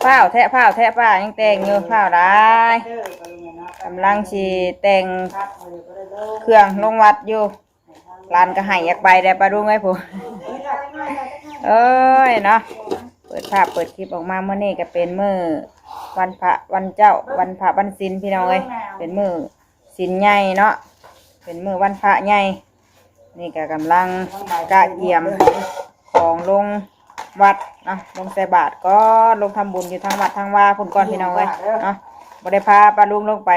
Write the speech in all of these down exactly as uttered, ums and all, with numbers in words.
ฟ้าวแท้ ฟ้าวแท้ ป้ายังแต่งอยู่ ฟ้าวหลาย กำลังสิแต่งเครื่องลงวัดอยู่ หลานก็ให้อยากไปได้ ป้าลุงเอ้ย ผู้ เอ้ยเนาะ เปิดภาพเปิดคลิปออกมา มื้อนี้ก็เป็นมื้อวันพระวันเจ้า วันพระวันศีล พี่น้องเอ้ย เป็นมื้อศีลใหญ่เนาะ เป็นมื้อวันพระใหญ่ นี่ก็กำลังกะเกียมของลงวัดเนาะ ลงใส่บาตรก่อน ลงทำบุญอยู่ทางวัดทางวาพุ้นก่อน พี่น้องเอ้ยเนาะ บ่ได้พาป้าลุงลงไป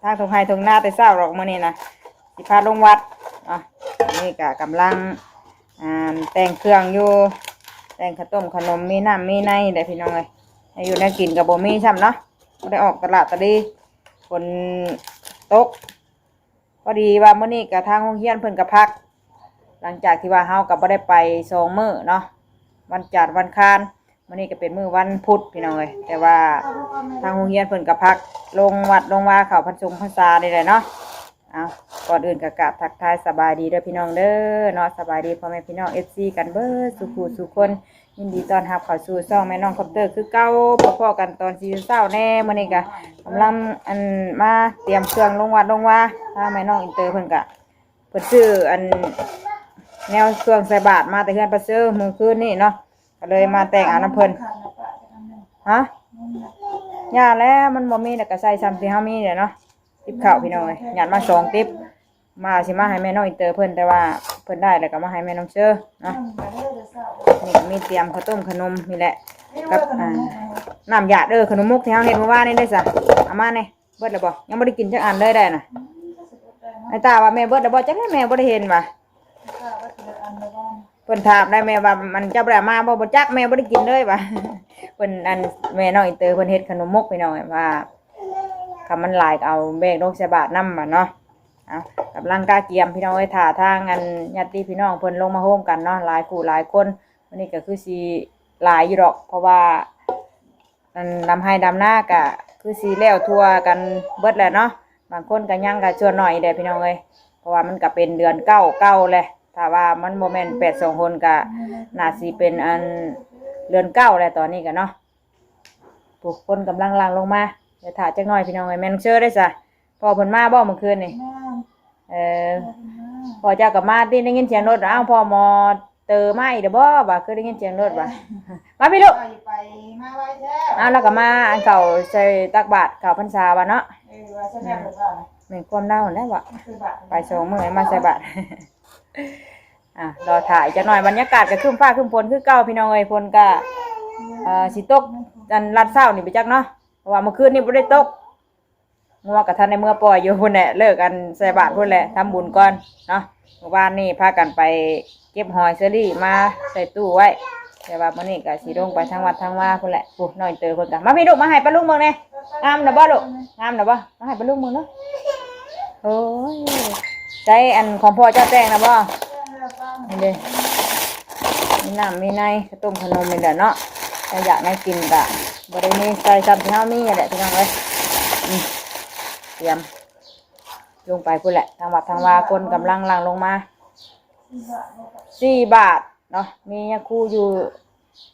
ทางทุ่งไร่ทุ่งนาแต่เช้าหรอกมื้อนี้นะ สิพาลงวัดเนาะ นี่ก็กำลัง อ่า แต่งเครื่องอยู่ แต่งข้าวต้มขนม มีน้ำมีในได้ พี่น้องเอ้ย ให้อยู่แนวกินก็บ่มีซ้ำเนาะ บ่ได้ออกตลาดตะลี ฝนตก พอดีว่ามื้อนี้ก็ทางโรงเรียนเพิ่นก็พัก หลังจากที่ว่าเฮาก็บ่ได้ไปสองมื้อเนาะ วันจันทร์วันอังคาร มื้อนี้ก็เป็นมื้อวันพุธ พี่น้องเอ้ย แต่ว่าทางโรงเรียนเพิ่นก็พัก ลงวัดลงวาเข้าพรรษงพรรษานี่แหละเนาะ เอา ก่อนอื่นก็กราบทักทายสบายดีเด้อพี่น้องเด้อเนาะ สบายดีพ่อแม่พี่น้อง เอฟซี กันเบิดสู่ผู้สู่คน ยินดีต้อนรับเข้าสู่ช่องแม่น้องคอปเตอร์คือเก่า พบกันตอนเช้าๆแน่ มื้อนี้ก็กำลัง อัน มาเตรียมเครื่องลงวัดลงวา ทางแม่น้องอินเตอร์เพิ่นก็ เพิ่นซื้อ อัน แนวเครื่องใส่บาตรมาแต่เฮือนป้าเซอร์มื้อคืนนี้เนาะ ก็เลยมาแต่งเอานำเพิ่น ฮะ อย่าแล้ว มันบ่มีแล้วก็ใส่ซ้ำที่เฮามีเนี่ยเนาะ ติ๊บข้าว พี่น้องเอ้ย หยาดมาสองติ๊บ มาสิมาให้แม่น้องอินเตอร์เพิ่น แต่ว่าเพิ่นได้แล้วก็มาให้แม่น้องเซอร์เนาะ นี่ก็มีเตรียมข้าวต้มขนมนี่แหละ กับ อ่า น้ำหยาด เออ ขนมมกที่เฮาเฮ็ดเมื่อวานนี้ได้ซะ เอามาแหน่ เบิดแล้วบ่ ยังบ่ได้กินจักอันเลยได้น่ะ ไอ้ตาว่าแม่เบิดแล้วบ่ จักแม่บ่ได้เห็นว่ะ เพิ่นถามได้แม่ว่ามันเจ้าบ่ได้เอามาบ่ บ่จัก แม่บ่ได้กินเลยว่ะ เพิ่น อัน แม่น้องอินเตอร์เพิ่นเฮ็ดขนมมก พี่น้องว่า คันมันหลายก็เอาแบ่งลงใส่บาตรนำบัดเนาะ เอา กำลังกะเกียม พี่น้องเอ้ย ถ้าทาง อัน ญาติพี่น้องเพิ่นลงมาโฮมกันเนาะ หลายคู่หลายคน มื้อนี้ก็คือสิหลายอยู่ดอก เพราะว่า อันดำไร่ดำนาก็คือสิแล้วทั่วกันเบิดแหละเนาะ บางคนก็ยังก็ส่วนน้อยแหละ พี่น้องเอ้ย เพราะว่ามันก็เป็นเดือนเก้า เก้าแหละ ถ้าว่ามันบ่แม่นแปดสองหนก็น่าสิเป็น อัน เดือนเก้าแหละตอนนี้ก็เนาะ ผู้คนกำลังหลั่งลงมา เดี๋ยวถ่าจักหน่อย พี่น้องเอ้ย แม่นเชิญได้ซะ พ่อเพิ่นมาบ่เมื่อคืนนี่ แม่น เออ แม่นเพิ่นมา พ่อเจ้าก็มาติ ได้ยินเสียงรถ อ้าว พ่อหมอเตอมาอีกเด้อบ่ ว่าคือได้ยินเสียงรถว่ะ มาพี่ลูก เอาอยู่ไป มาไวแท้ อ้าว แล้วก็มาอันเข้าใส่ตักบาตรเข้าพรรษาว่ะเนาะ เออ ว่าใช่แล้วหรือเปล่า แม่นความเล่าแล้วว่ะ มันคือบาตร ไปสองมื้อมาใส่บาตร อ่ะ รอถ่ายจักหน่อย บรรยากาศก็ครึ้มฟ้าครึ้มฝนคือเก่า พี่น้องเอ้ย ฝนก็ เอ่อ สิตก อันลัดเช้านี่ไปจักเนาะ เพราะว่าเมื่อคืนนี่บ่ได้ตก งัวก็ทันได้เมื่อปล่อยอยู่พุ้นแหละ เลิกอันใส่บาตรพุ้นแหละ ทำบุญก่อนเนาะ เมื่อวานนี่พากันไปเก็บหอยเชอรี่มาใส่ตู้ไว้ แต่ว่ามื้อนี้ก็สิลงไปทางวัดทางวาพุ้นแหละ โอ้ น้องอินเตอร์เพิ่นก็ มาพี่ลูก มาให้ป้าลุงเบิ่งแหน่ งามนะบ่ลูก งามนะบ่ มาให้ป้าลุงเบิ่งเนาะ โอ้ย ใช้อันของพ่อเจ้าแต่งนะบ่ นี่เด้ มีน้ำมีใน ข้าวต้มขนมนี่แหละเนาะ ถ้าอยากได้กินก็บ่ได้มี ใส่ซ้ำที่เฮามีนี่แหละ พี่น้องเอ้ย อืม เตรียมลงไปพุ้นแหละ ทางวัดทางวาคนกำลังหลั่งลงมา สี่บาทเนาะ มียาคูอยู่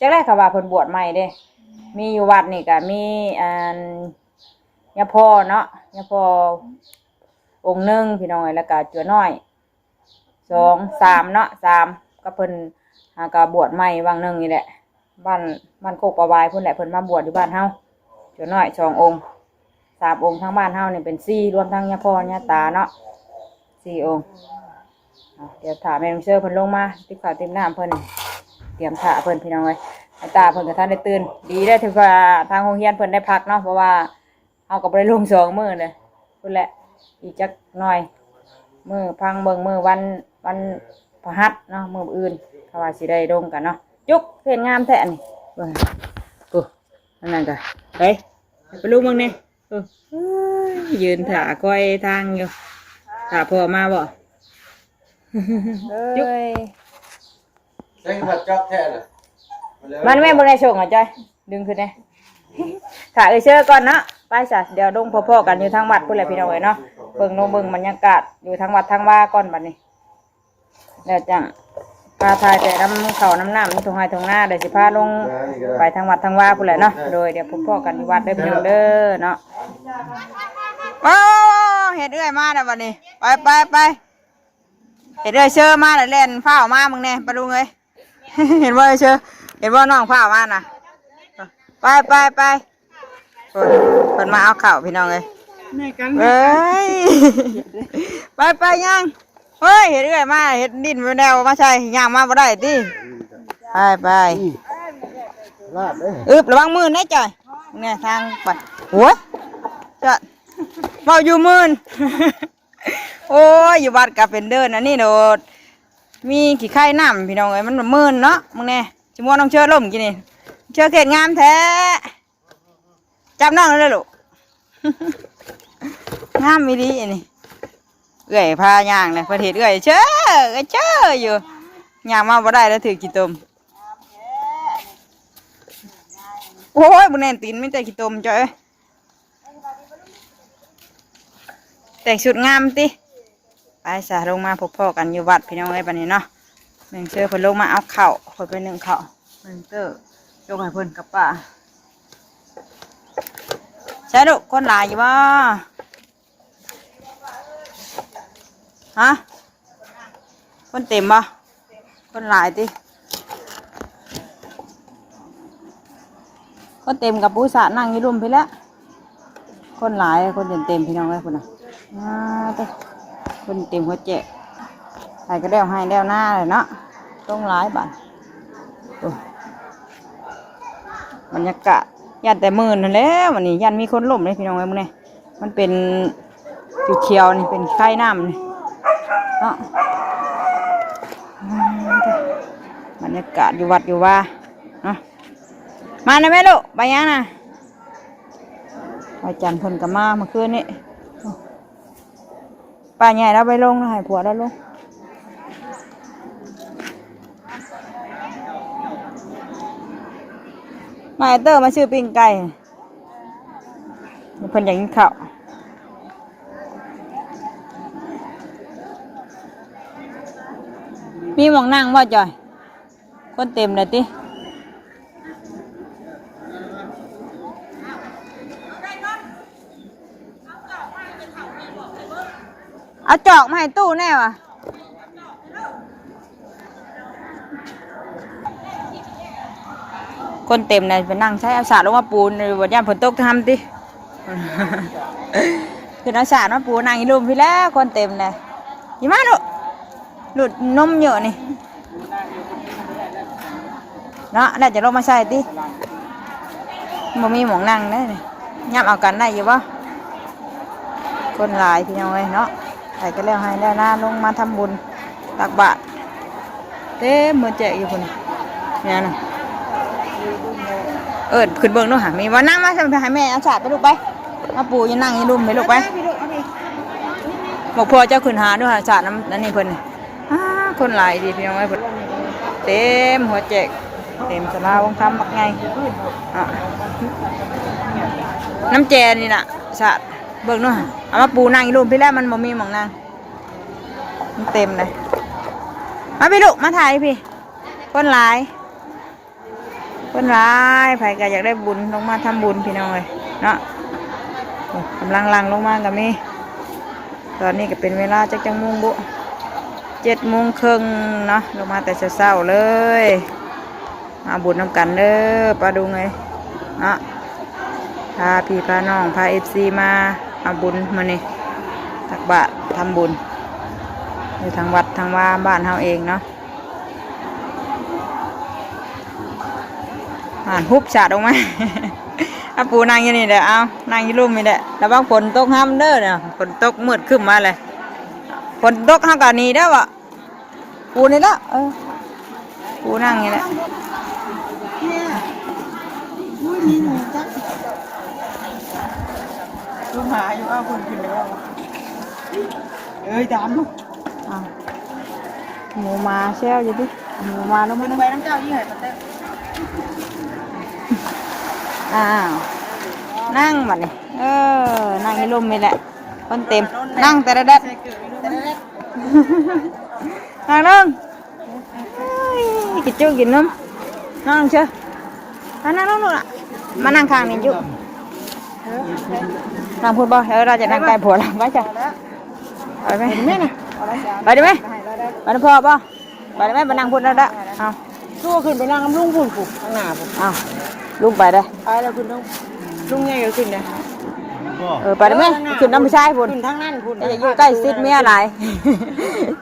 จักแรกเขาว่าเพิ่นบวชใหม่เด้ มีอยู่วัดนี่ก็มี อัน ยาพ่อเนาะ ยาพ่อองค์หนึ่ง พี่น้องเอ้ย แล้วก็จัวน้อย สอง สามเนาะ สาม ก็เพิ่นหาก็บวชใหม่วังหนึ่งนี่แหละ บ้าน บ้านโคกประวายพุ้นแหละ เพิ่นมาบวชอยู่บ้านเฮา จัวน้อยสององค์ สามองค์ ทางบ้านเฮานี่เป็นสี่ รวมทั้งยาพ่อยาตาเนาะ สี่องค์ อ่ะ เดี๋ยวถ่าแม่น้องเชอร์เพิ่นลงมา ติ๊บข้าวติ๊บน้ำเพิ่น เตรียมถ่าเพิ่น พี่น้องเอ้ย ไอ้ตาเพิ่นก็ทันได้ตื่น ดีได้อที่ว่าทางโรงเรียนเพิ่นได้พักเนาะ เพราะว่าเฮาก็บ่ได้ลงสองมื้อเลยพุ้นแหละ อีกจักหน่อย มื้อพังเบิ่งมื้อวัน วันพฤหัสเนาะ มื้ออื่น เขาว่าสิได้ลงกันเนาะ จุ๊ก เฮ็ดงามแท้อันนี้ เบิ่ง โอ้ อันนั้นก็ ไป ไปลุงเบิ่งแหน่ เออ เอ้ย ยืนถ่าคอยทางอยู่ ถ่าพ่อมาบ่ เอ้ย ใช้คือผัดจอกแท้น่ะ มันแม่นบ่ได้ส่งอ่ะจ้อย ดึงขึ้นแหน่ ถ่าเอ้ยเชอร์ก่อนเนาะ ไปซะ เดี๋ยวลงพ้อๆกันอยู่ทางวัดพุ้นแหละพี่น้องเอ้ยเนาะ เบิ่งลงเบิ่งบรรยากาศอยู่ทางวัดทางวาก่อนบัดนี้ แล้วจั่ง พาถ่ายแต่น้ำเขาน้ำน้ำในทุ่งไร่ทุ่งนา เดี๋ยวสิพาลงไปทางวัดทางวาพู้นแหละเนาะ โดยเดี๋ยวพบพ้อกันที่วัดเด้อพี่น้องเด้อเนาะ โอ้ เห็นเอื้อยมาแล้วบัดนี้ ไปไปไป เห็นเอื้อยเชอมาแล้วแล่นฟ้าวมามึงแน่ปะลุงเอ้ย เห็นบ่เชอ เห็นบ่น้องฟ้าวมาน่ะ ไปไปไป เพิ่น เพิ่นมาเอาข้าวพี่น้องเอ้ย แม่กัน เอ้ย ไปไปย่าง เฮ้ย เห็นเอื้อยมา เห็นดินแนวมาใส่ย่างมาบ่ได้ติ ไปไป ลาดเด้อ อึบ ระวังมือนะจ่อย เนี่ยทางไป โอ้ย จะ เว้าอยู่มืน โอ้ย อยู่วัดก็เป็นเดินอันนี้โดด มีขี้ไคร่น้ำพี่น้องเอ้ย มันมืนเนาะ มึงแน่ สิม่วนน้องเชอล้มกินนี่ เชอเขตงามแท้ จับน้องเลยลูก งามอีหลีอันนี้ เอื้อยพาย่างเลย เพิ่นเห็นเอื้อยเชอ เอื้อยเชออยู่ ย่างมาบ่ได้แล้วถือขี้ตม โอ้ย บ่แน่นตีน มีแต่ขี้ตมจ้อยเอ้ย แต่งชุดงามติ ไปซะ ลงมาพบพ้อกันอยู่วัดพี่น้องเอ้ย บัดนี้เนาะ แม่งเชิญเพิ่นลงมาเอาข้าว เพิ่นไปนึ่งข้าว แม่งเตอร์ ยกให้เพิ่นกับป้า ใช่ลูก คนหลายอยู่บ่ ฮะ คนเต็มบ่ คนหลายติ คนเต็มกับปูสานั่งอยู่ลุ่มพี้แหละ คนหลาย คนเต็มเต็มพี่น้องเอ้ย พุ้นน่ะ อ่า เด้อ คนเต็มหัวแจก ใครก็แล้วให้แล้วหน้าเลยเนาะ ต้องหลายบาท โอ้ บรรยากาศ ย่านแต่มื้อนั่นแหละ วันนี้ย่านมีคนล้มเลยพี่น้องเอ้ย มื้อนี้ มันเป็นเขียวๆนี่ เป็นไคร่น้ำนี่เนาะ อืม บรรยากาศอยู่วัดอยู่วาเนาะ มานะแม่ลูก ไปยังนะ อาจารย์เพิ่นก็มาเมื่อคืนนี้ ป้าใหญ่แล้วไปลงนะ ให้ผัวแล้วลง มาเตอร์มาซื้อปิ้งไก่ เพิ่นอยากกินข้าว มีหม่องนั่งบ่จ่อย คนเต็มเลยติ เอาจอกมาให้ตู้แน่วะ คนเต็มเลย ไปนั่งใช้เอาสาดลงมาปูน บ่ย่านฝนตกทำติ ขึ้นเอาสาดมาปูนั่งอยู่ลุ่มพี้แหละ คนเต็มเลย อีมาลูก หลุดนมเยอะนี่ เนาะ น่าจะลงมาใส่ติ บ่มีหม่องนั่งเด้อนี่ ย่ำเอากันได้อยู่บ่ คนหลายพี่น้องเอ้ยเนาะ ใครก็แล้วให้แล้วหน้าลงมาทำบุญ ตักบาตร เต็มหัวแจกอยู่พุ้นน่ะ เนี่ยนะ เอิ้นขึ้นเบิ่งดูหา มีบ่ นั่งมา ให้แม่เอาสาดไปลูกไป มาปูอยู่นั่งอยู่ลุ่มไปลูกไป บอกพ่อเจ้าขึ้นหาดูหาสาดน้ำ นั่นนี่เพิ่นนี่ อ้า คนหลายดีพี่น้องเอ้ย เพิ่นเต็มหัวแจก เต็มศาลาวงธรรมบักใหญ่ อ่ะ น้ำแจนี่น่ะ สาด เบิ่งดูหา เอามาปูนั่งอยู่ลุ่มพี้แหละ มันบ่มีหม่องนั่ง มันเต็มเลย มาพี่ลูก มาถ่ายพี่ คนหลาย คนหลาย ไผก็อยากได้บุญ ลงมาทำบุญพี่น้องเอ้ยเนาะ โอ้ กำลังหลั่งลงมาก็มี ตอนนี้ก็เป็นเวลาจักจังโมงบุ เจ็ดโมงครึ่งเนาะ ลงมาแต่เช้าๆเลย มาบุญนำกันเด้อ ป้าดุงเอ้ยเนาะ พาพี่พาน้อง พาเอฟซีมาเอาบุญมื้อนี้ ตักบาตรทำบุญ อยู่ทางวัดทางวาบ้านเฮาเองเนาะ อ่านฮุบสาดออกมา เอาปูนั่งอยู่นี่แหละ เอา นั่งอยู่ลุ่มนี่แหละ ระวังฝนตกห้ำเด้อเนี่ย ฝนตกมืดครึ้มมาเลย ฝนตกเฮาก็หนีเด้อวะ ปูนี่ละ เออ ปูนั่งนี่แหละ เนี่ย อุ้ย มีหมูจ้ะ ดูหมาอยู่ เอาคนขึ้นแล้ว เอ้ย ดำ อ่ะ หมูหมาแซวอยู่ติ หมูหมาลงมา ไปน้ำเจ้ายี่ห้อ อ้าว นั่งบัดนี้ เออ นั่งอยู่ลุ่มนี่แหละ คนเต็ม นั่งแต่ละแดด นั่งลง กินจุกินนม นั่งเชียว มานั่งลงลูกล่ะ มานั่งข้างนี้จุ นั่งพูดบ่ เออ เราจะนั่งใกล้ผัวเรา ไปจ้ะ ไปไหม ไปดิไหม ไปนำพ่อบ่ ไปได้ไหม ไปนั่งพูดแล้วเด้อ เอา คือว่าขึ้นไปนั่งกับลุงพูดผูกข้างหน้าผูก เอา ลุงไปได้ ไปแล้วขึ้นลุง ลุงใหญ่ก็ขึ้นนะ เออ ไปได้ไหม ขึ้นนำผู้ชายพูด ขึ้นทางนั้นพูด อย่าอยู่ใกล้ชิดเมียหลาย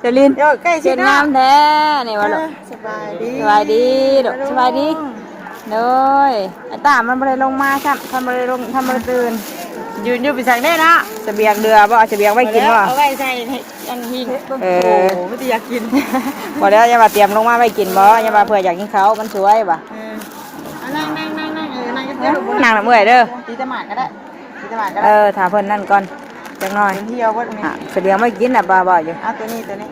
เจลิน เดี๋ยวใกล้ชิด เจนงามแท้ นี่วะลูก เออ สบายดี สบายดีลูก สบายดี โดย ไอ้ต้ามันบ่ได้ลงมาซ้ำ มันบ่ได้ลง มันบ่ได้ตื่น ยืนอยู่ไปสั่งได้เนาะ เสบียงเดือบ่ เอาเสบียงไว้กินบ่ เอาไว้ใส่ให้อันหิ้ง เออ โอ้โห ไม่ได้อยากกิน บ่แล้ว อย่าว่าเตรียมลงมาไว้กินบ่ อย่าว่าเผื่ออยากกินข้าว มันสวยบ่ เออ เอานั่งนั่งนั่งนั่ง เออ นั่งกันเถอะ นั่งนำเอื้อยเด้อ ตีตะหมากก็ได้ ตีตะหมากก็ เอ ได้ อ ถ้าเพิ่นนั่นก่อน จักหน่อย เพิ่นเที่ยวเพิ่นนี่ อ่ะ เสบียงไว้กินน่ะ บ่ บ่อยู่ เอาตัวนี้ ตัวนี้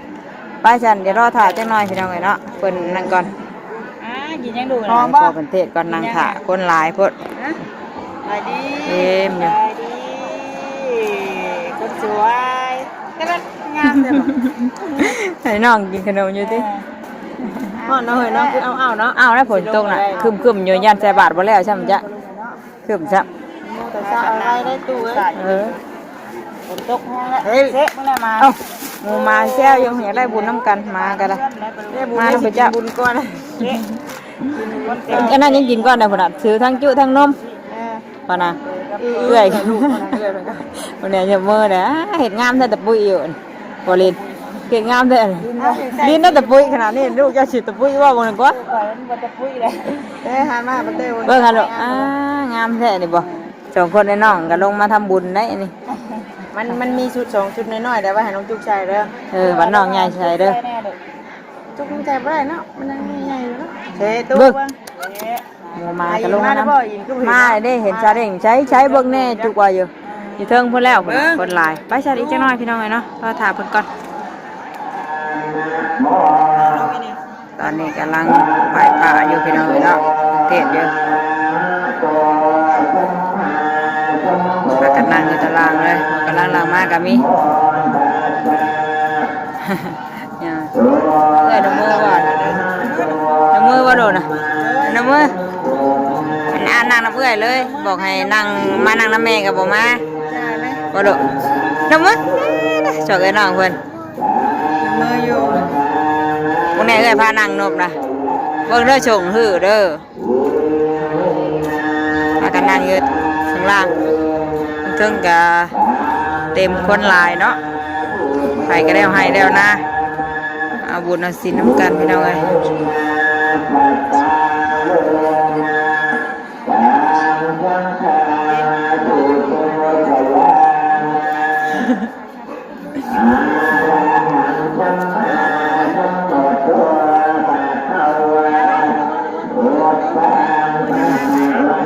ไปซั่น เดี๋ยวรอถ่าจักหน่อยพี่น้องเอ้ยเนาะ เพิ่นนั่นก่อน อ่า กินยังดู หอมบ่ พอเพิ่นเทศก่อน นั่งถ่า คนหลายโพด ฮะ สบายดี เต็มอยู่ สบายดี คนสวย ก็งามเด้อ ให้น้องกินขนมอยู่ติ เออ ฮ้อนเนาะเฮ้ยเนาะ คือเอาๆเนาะ อ้าว แล้วฝนตกน่ะ ครึ้มๆอยู่ ย่านใส่บาตรบ่แล้วซ้ำจ้ะ ครึ้มซ้ำ แต่เช้าเอาไว้ได้ตู้เอ้ย เออ ฝนตกแฮงแล้ว เฮ้ย เซะมื้อหน้ามา เอ้า หมู่มาแซวอยู่ อยากได้บุญนำกัน มาก็ได้ ได้บุญ มา ได้ นำพระเจ้า กินบุญก่อน เซะ กินบุญก่อน อันนั้นยังกินก่อนนะพุ่นน่ะ ถือทั้งจุทั้งนม เออ พอนะ เอื้อย เอื้อย เอื้อยเพิ่นก็ วันนี้ยกมือนะ เฮ็ดงามแท้ตะปุ้ยอยู่ บ่ลิน เฮ็ดงามแท้ ลินน่าตะปุ้ยขนาดนี้ ลูกเจ้าสิตะปุ้ยว่าบ่นึกว่า เอ้ย หันมา มันเต้น เบิ่งหั่นลูก อ่า งามแท้นี่บ่ สองคนไอ้น้องก็ลงมาทำบุญได้นี่ มัน มันมีชุดสองชุดน้อยๆ แต่ว่าให้น้องจุกใส่เด้อ เออ วันน้องใหญ่ใส่เด้อ จุกมันใส่บ่ได้เนาะ มันยังใหญ่อยู่เนาะ เฮ้ย ตู้ เบิ่ง เบิ่ง หมู่มาก็ลงมา มาได้บ่ อินคือบ่เห็น มาเด้ เห็นซาเด้ง ใช้ ใช้เบิ่งแน่ จุกว่าอยู่ อยู่เทิงพุ่นแล้วพุ่นน่ะ เบิ่ง คนหลาย ไปซะอีกจักหน่อยพี่น้องเอ้ยเนาะ รอถ่าเพิ่นก่อน ตอนนี้กำลังไหว้พระอยู่พี่น้องเอ้ยเนาะ เทศน์อยู่ พากันนั่งอยู่ตารางเลย กำลังหลังมาก็มี เนี่ย เอื้อยนำมือบ่ นำมือบ่โดนนะ นำมือ อัน อ่านนั่งนำเอื้อยเลย บอกให้นั่ง มานั่งนำแม่ก็บ่มา บ่โดน นำมือ จอกเอ้ยน้องเพิ่น นำมืออยู่ พวกนี้เอื้อยพานั่งนบนะ เบิ่งเด้อ ส่งหื้อเด้อ พากันนั่งอยู่ข้างล่าง เทิงก็เต็มคนหลายเนาะ ไผก็แล้วไฮ่แล้วนา เอาบุญเอาศีลนำกันพี่น้องเอ้ย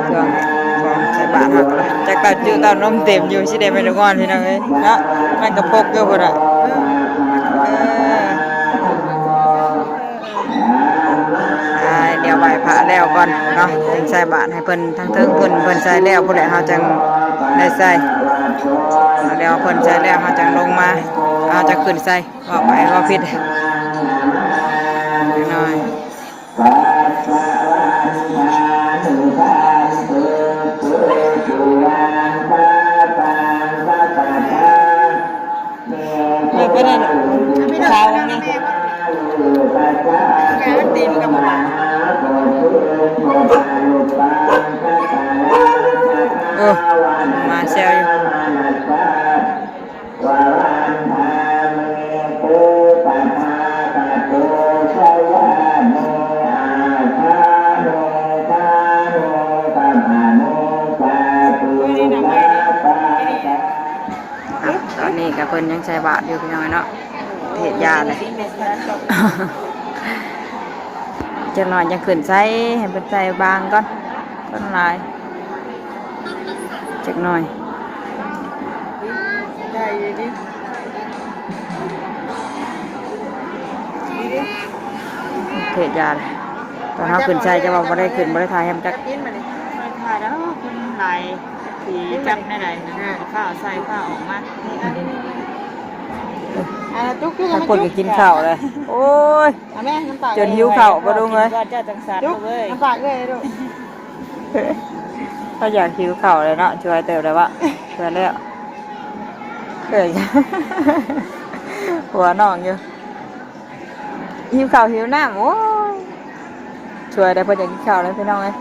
ช่วงของใส่บาตรครับ จักเต้าจุเต้านมเต็มอยู่ สิได้แม่ลูกอ่อนพี่น้องเอ้ย เนาะ มันก็พกอยู่พุ่นน่ะ เออ อ่า เดี๋ยวไหว้พระแล้วก่อนเนาะ จึงใส่บาตรให้เพิ่น ทั้งเทิงเพิ่น เพิ่นใส่แล้ว ผู้ใดเฮาจังได้ใส่ เดี๋ยวเพิ่นใส่แล้ว เฮาจังลงมา เฮาจังขึ้นใส่ เว้าไปเว้าผิด หน่อย เออ ไปได้ดอก ขาวนี่ แกมันตีมันกับหมู่บ้าน เออ มาแซวอยู่ อ่ะ ตอนนี้ก็เพิ่นยังใส่บาตรอยู่พี่น้องเนาะ เทศน์ยาเลย จักหน่อยจังขึ้นใส่ ให้เพิ่นใส่บางก่อน คนหลาย จักหน่อย ได้อยู่ดิ เทศน์ยาเลย ตอนเฮาขึ้นใส่จะว่าบ่ได้ขึ้น บ่ได้ถ่ายให้มันจัก กินมาดิ บ่ได้ถ่ายแล้ว คนหลาย สีจับได้หลายนะ อ่า ข้าวใส่ข้าวออกมา นี่ อันนี้ นี่ นี่ อ่า จุ๊กจุ๊ก ถ้าคนก็กินข้าวเลย โอ้ย เอาแม่ น้ำปลา จนหิวข้าวบ่ลุงเอ้ย จุ๊ก น้ำปลาเอ้ยลูก เขาอยากหิวข้าวเลยเนาะ ช่วยเติมได้ปะ ช่วยแล้ว เอ้ย หัวน้องอยู่ หิวข้าวหิวน้ำ โอ้ย ช่วยได้ เพิ่นอยากกินข้าวแล้วพี่น้องเอ้ย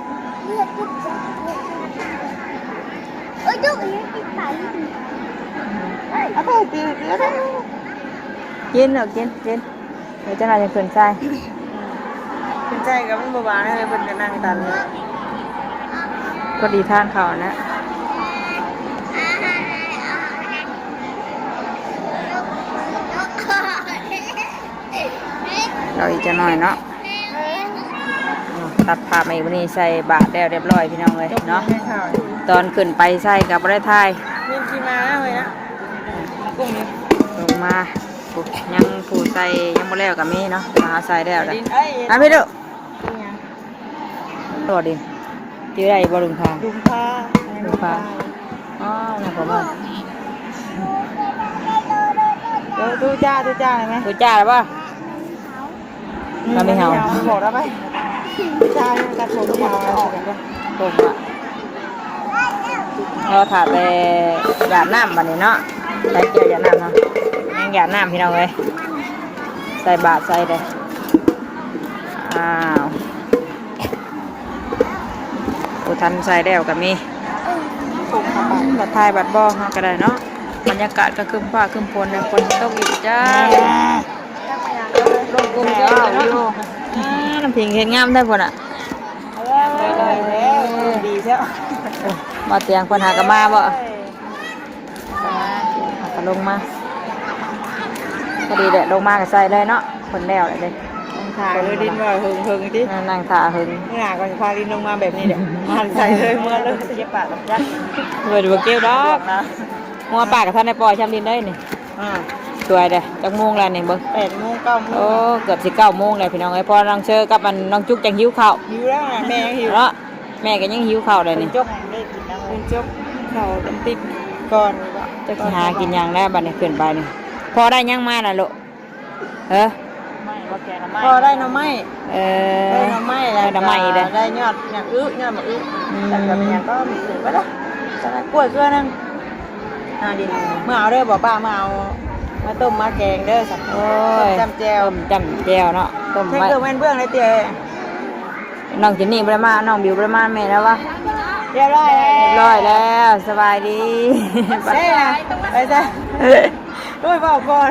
เอาไปตีตีเอาไป กินเนาะ กิน กิน เดี๋ยวเจ้านายจะขึ้นใส่ ขึ้นใส่ก็มันบ่หวานเลย เพิ่นก็นั่งตันเลย พอดีทานข้าวนะ เราอีกจะหน่อยเนาะ ตัดภาพมาอีก วันนี้ใส่บาตรแล้วเรียบร้อยพี่น้องเลยเนาะ ตอนขึ้นไปใส่กับบ่ได้ถ่าย มีนขี่มาเลยนะ กุ้งนี่ ลงมา ยังผู้ใส่ยังบ่แล้วก็มีเนาะ มาหาใส่แล้วล่ะ ดินเอ้ย มาพี่ดู รอดิ อยู่ได้บ่ลุงพา ลุงพา ลุงพา อ๋อ น่าผมว่า เดี๋ยวดูจ้า ดูจ้าเห็นไหม ดูจ้าแล้วป่ะ เราไม่เอา บอกแล้วไป ดูจ้า ตัดผมไม่เอา ผมอะ เราถ่าแต่หยาดน้ำบัดนี้เนาะ ใส่เกลือหยาดน้ำเนาะ ยังหยาดน้ำพี่น้องเอ้ย ใส่บาตรใส่เลย อ้าว ผู้ทันใส่แล้วก็มี บัดถ่ายบัดบ่เฮาก็ได้เนาะ บรรยากาศก็ครึ้มฟ้าครึ้มฝนแล้ว ฝนตกอีกจ้า ลงกรุงเทพฯเลยเนาะ อ่า น้ำผิงเห็นงามได้พุ่นอ่ะ ดีเชียว มาเตียงเพิ่นหากะมาบ่ ก็ลงมา พอดีแหละ ลงมาก็ใส่เลยเนาะ คนแล้วเลยเด้ นั่งถ่าเลย ดินว่าเฮิงเฮิงติ นั่งถ่าเฮิง เมื่อหน้าก็พาดินลงมาแบบนี้แหละ มาใส่เลย เมื่อเลย เจ็บปากกับจัก เบิดบ่เกี่ยวดอก หัวปากกับท่านได้ปล่อยช้ำดินได้นี่ อ่า สวยเด้อ จักโมงแล้วนี่เบิ่ง แปดโมง เก้าโมง โอ้ เกือบสิเก้าโมงแล้วพี่น้องเอ้ย พอน้องเชอกับอันน้องจุ๊กจังหิวข้าว หิวแล้วนะ แม่ยังหิว เนาะ แม่ก็ยังหิวข้าวเลยนี่ เพิ่นจก เพิ่นจกข้าวกันติดก่อน จักสิหากินหยังแล้วบัดนี้ขึ้นไปนี่ พอได้หยังมาน่ะลูก เออ ไม่ว่าแกงหน่อไม้ พอได้หน่อไม้ เออ ได้หน่อไม้แล้ว ได้หน่อไม้อีกแล้ว ก็ได้ยอดหยังอึ ยอดหมากอึ อืม แล้วก็มีหยังก็มีถือไว้ละ จะได้กล้วยเครือหนึ่ง อ่า ดิ เมื่อเอาเด้อ บอกป้า เมื่อเอา มาต้มมาแกงเด้อ สัก โอ้ย ต้มจ้ำแจ่ว ต้มจ้ำแจ่วเนาะ ต้ม ใช้ ไว้ เครื่องแม่นเบื้องเลยเตี้ย น้องเจนนี่บ่ได้มา น้องบิวบ่ได้มา แม่แล้ววะ เรียบร้อยแล้ว เรียบร้อยแล้ว สบายดี เด้อ ไปซะ โอ้ย เว้าก่อน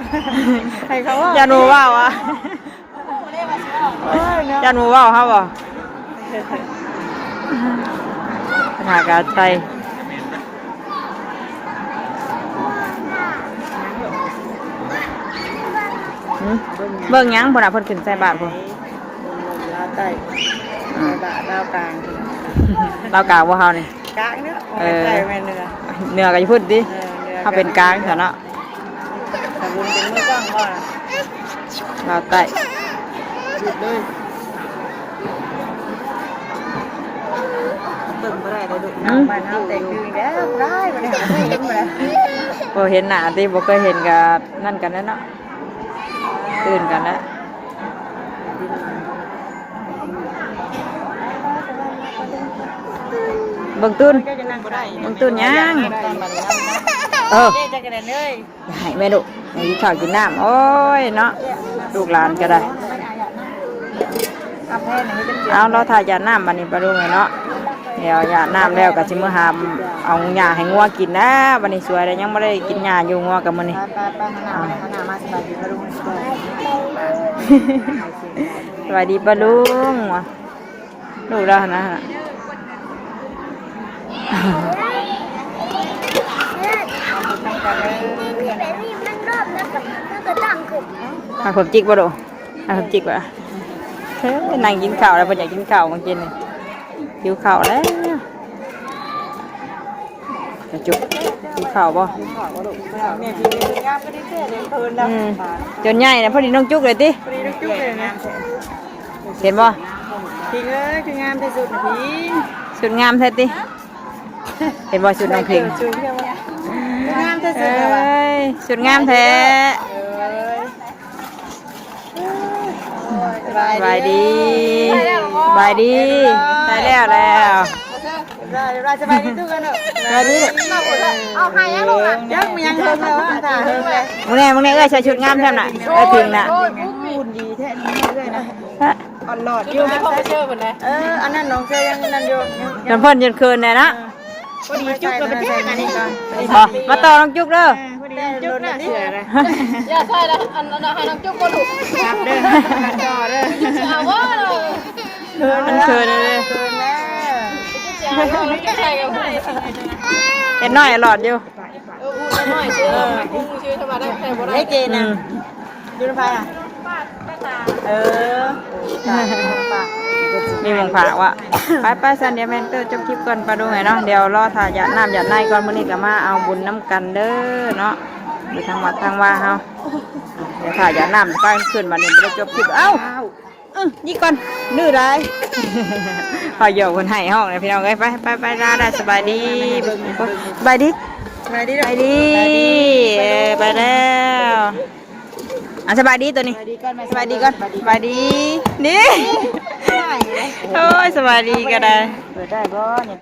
ให้เขาเว้า ย่านหมู่เว้าอะ โอ้ย เนาะ ย่านหมู่เว้าเฮาบ่ หากาใส่ หืม เบิ่งหยังพุ่นน่ะ เพิ่นขึ้นใส่บาตรพุ่น ลาวใต้ อืม ลาวกลาง ลาวกลางบ่เฮานี่ กลางเนาะ เออ ใต้แม่นเหนือ เหนือก็อยู่พุ่นติ เออ เหนือ เฮาเป็นกลางซะเนาะ ตะบุญเป็นมือกล้องบ่ล่ะ ลาวใต้ หยุดเลย เบิ่งบ่ได้เลยลูก อืม บ้านเฮาแตกตื่นแล้ว ได้บ่ได้ บ่เห็นบ่ได้ บ่เห็นหน้าติ บ่เคยเห็นก็นั่นกันแล้วเนาะ ตื่นกันแล้ว เบิ่งตูน เบิ่งตูนหยัง เออ เจ๊จักรแลนเลย ให้แม่ลูก ให้กินข้าวกินน้ำ โอ้ยเนาะ ลูกหลานก็ได้ เอา เราถ่ายหยาดน้ำบัดนี้ ปะลุงเอ้ยเนาะ เดี๋ยวหยาดน้ำแล้วก็สิมื้อหามเอาหญ้าให้งัวกินนะ บัดนี้สวยแล้ว ยังบ่ได้กินหญ้าอยู่ งัวกับมื้อนี้ ไปไปไป หันหน้ามา หันหน้ามา สบายดีปะลุง สบายดีปะลุง ลูกแล้วนะ อ่ะ ผมจิกบ่ลูก อ่ะ ผมจิกบ่ เฮ้ย นั่งกินข้าวแล้ว เพิ่นอยากกินข้าว เมื่อกี้นี่ หิวข้าวแล้ว จุก หิวข้าวบ่ แม่พี่งามก็ได้เท่เลย เพิ่นนะ อืม จนใหญ่นะ พอดีน้องจุกเลยติ พอดีน้องจุกเลยนะ เห็นบ่ พิงเอ้ย คืองามที่สุดนะพิง สุดงามแท้ติ เห็นบ่ สุดน้องพิง ใส่เกิดสูงเท่าไหร่ งามที่สุด เอ้ แล้ววะ ย สุดงามแท้ สบายดี สบายดี ได้แล้ว แล้ว ได้แล้ว สบายดีทุกคนเนาะ สบายดี เอาให้ยังลูกอ่ะ ยังมียังเพิ่มแล้วอ่ะ ถ่ายเพิ่มเลย มึงแน่ มึงแน่ เอ้ย ใส่ชุดงามแท้น่ะ เอ้ย พิงน่ะ โอ้ย บุ้มดีแท้นี่เลยนะ ฮะ อ่อนหลอดอยู่ เออ อันนั้นน้องเซอยังนั่นอยู่ น้ำเพิ่นจนเคินแน่นะ พอดีจุกเลย ไปแจ้งอันนี้ก่อน บ่ มาต่อน้องจุกเด้อ พอดีจุกนะเสือนะ อย่าใส่แล้ว อันนั้นให้น้องจุกก็ลูก ครับเด้อ ต่อเด้อ จะเอาว่าเลย มันเคินเลย เคินแล้ว จะเอาว่าเลย จะใส่กับใคร เห็นน้อยหลอดอยู่ เออ พูดน้อยเชื่อ พูดชื่อธรรมดาใครบ่ได้ ไม่เจนนะ อืม อยู่ลำไพอ่ะ เออ มีหม่องพักวะ ไปไป สัน เดี๋ยวแม่นเตอร์จบคลิปก่อน ปะลุงไอ้เนาะ เดี๋ยวรอถ่ายหยาดน้ำหยาดในก่อน มื้อนี้ก็มาเอาบุญน้ำกันเด้อเนาะ อยู่ทางวัดทางว่าเฮา เดี๋ยวถ่ายหยาดน้ำไปขึ้น วันนี้บ่ได้จบคลิป เอ้า อื้อ นี่ก่อน ดื้อได้ พอหยอกคนให้ห้องเลยพี่น้องเอ้ย ไปไปไป ลาได้ สบายดี สบายดี สบายดี สบายดี เออ ไปแล้ว อ่ะ สบายดีตัวนี้ สบายดีก่อน สบายดีก่อน สบายดี นี่ โอ้ย สบายดีก็ได้ เปิดได้บ่เนี่ย